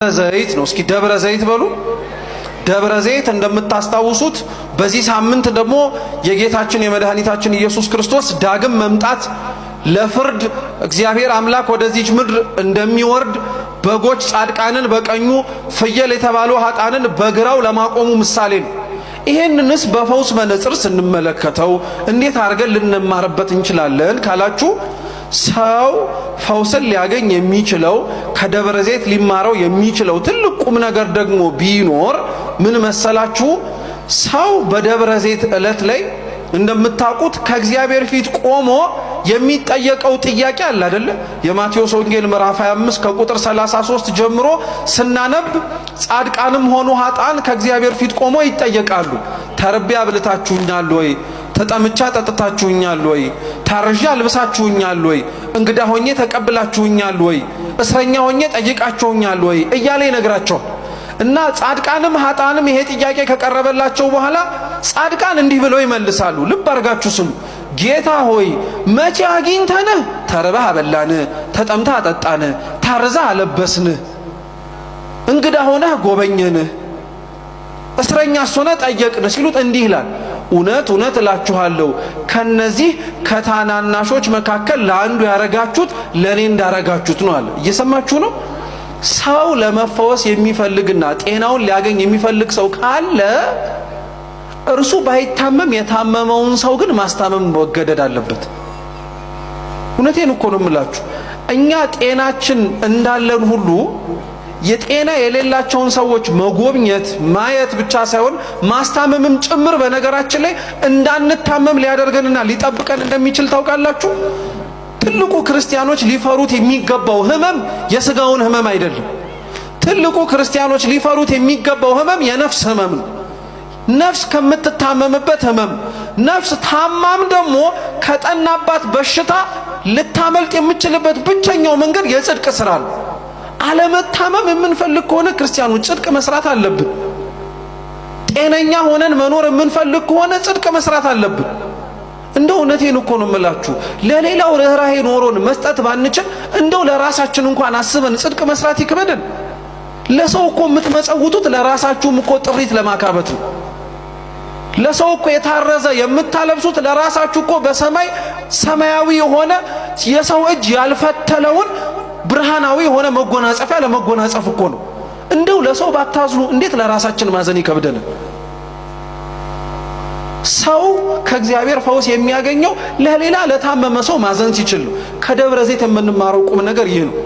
ዘይት ነው። እስኪ ደብረ ዘይት በሉ። ደብረ ዘይት እንደምታስታውሱት በዚህ ሳምንት ደግሞ የጌታችን የመድኃኒታችን ኢየሱስ ክርስቶስ ዳግም መምጣት ለፍርድ እግዚአብሔር አምላክ ወደዚች ምድር እንደሚወርድ በጎች ጻድቃንን በቀኙ ፍየል የተባሉ ኃጥአንን በግራው ለማቆሙ ምሳሌ ነው። ይሄንንስ በፈውስ መነጽር ስንመለከተው እንዴት አድርገን ልንማርበት እንችላለን ካላችሁ፣ ሰው ፈውስን ሊያገኝ የሚችለው፣ ከደብረ ዘይት ሊማረው የሚችለው ትልቅ ቁም ነገር ደግሞ ቢኖር ምን መሰላችሁ? ሰው በደብረ ዘይት ዕለት ላይ እንደምታውቁት ከእግዚአብሔር ፊት ቆሞ የሚጠየቀው ጥያቄ አለ አይደለ? የማቴዎስ ወንጌል ምዕራፍ 25 ከቁጥር 33 ጀምሮ ስናነብ ጻድቃንም ሆኑ ኃጥአን ከእግዚአብሔር ፊት ቆሞ ይጠየቃሉ። ተርቤ አብልታችሁኛል ወይ? ተጠምቻ ጠጥታችሁኛል ወይ? ታርዣ አልብሳችሁኛል ወይ? እንግዳ ሆኜ ተቀብላችሁኛል ወይ? እስረኛ ሆኜ ጠይቃችሁኛል ወይ? እያለ ይነግራቸዋል። እና ጻድቃንም ኃጥአንም ይሄ ጥያቄ ከቀረበላቸው በኋላ ጻድቃን እንዲህ ብለው ይመልሳሉ። ልብ አድርጋችሁ ስሙ። ጌታ ሆይ፣ መቼ አግኝተንህ ተርበህ አበላንህ፣ ተጠምተህ አጠጣንህ፣ ታርዘህ አለበስንህ፣ እንግዳ ሆነህ ጎበኘንህ፣ እስረኛስ ሆነህ ጠየቅንህ ሲሉት እንዲህ ይላል፣ እውነት እውነት እላችኋለሁ፣ ከነዚህ ከታናናሾች መካከል ለአንዱ ያረጋችሁት ለእኔ እንዳረጋችሁት ነው አለ። እየሰማችሁ ነው? ሰው ለመፈወስ የሚፈልግና ጤናውን ሊያገኝ የሚፈልግ ሰው ካለ እርሱ ባይታመም የታመመውን ሰው ግን ማስታመም መገደድ አለበት። እውነቴን እኮ ነው የምላችሁ። እኛ ጤናችን እንዳለን ሁሉ የጤና የሌላቸውን ሰዎች መጎብኘት ማየት ብቻ ሳይሆን ማስታመምም ጭምር በነገራችን ላይ እንዳንታመም ሊያደርገንና ሊጠብቀን እንደሚችል ታውቃላችሁ። ትልቁ ክርስቲያኖች ሊፈሩት የሚገባው ህመም የስጋውን ህመም አይደለም። ትልቁ ክርስቲያኖች ሊፈሩት የሚገባው ህመም የነፍስ ህመም ነው። ነፍስ ከምትታመምበት ህመም፣ ነፍስ ታማም ደግሞ ከጠናባት በሽታ ልታመልጥ የምችልበት ብቸኛው መንገድ የጽድቅ ስራ ነው። አለመታመም የምንፈልግ ከሆነ ክርስቲያኖች ጽድቅ መስራት አለብን። ጤነኛ ሆነን መኖር የምንፈልግ ከሆነ ጽድቅ መስራት አለብን። እንደው እውነቴን እኮ ነው የምላችሁ፣ ለሌላው ርኅራሄ ኖሮን መስጠት ባንችል እንደው ለራሳችን እንኳን አስበን ጽድቅ መስራት ይክበደን። ለሰው እኮ የምትመጸውቱት ለራሳችሁም እኮ ጥሪት ለማካበት ነው። ለሰው እኮ የታረዘ የምታለብሱት ለራሳችሁ እኮ በሰማይ ሰማያዊ የሆነ የሰው እጅ ያልፈተለውን ብርሃናዊ የሆነ መጎናጸፊያ ለመጎናጸፍ እኮ ነው። እንደው ለሰው ባታዝኑ እንዴት ለራሳችን ማዘን ይከብደናል? ሰው ከእግዚአብሔር ፈውስ የሚያገኘው ለሌላ ለታመመ ሰው ማዘን ሲችል ነው። ከደብረ ዘይት የምንማረው ቁም ነገር ይህ ነው።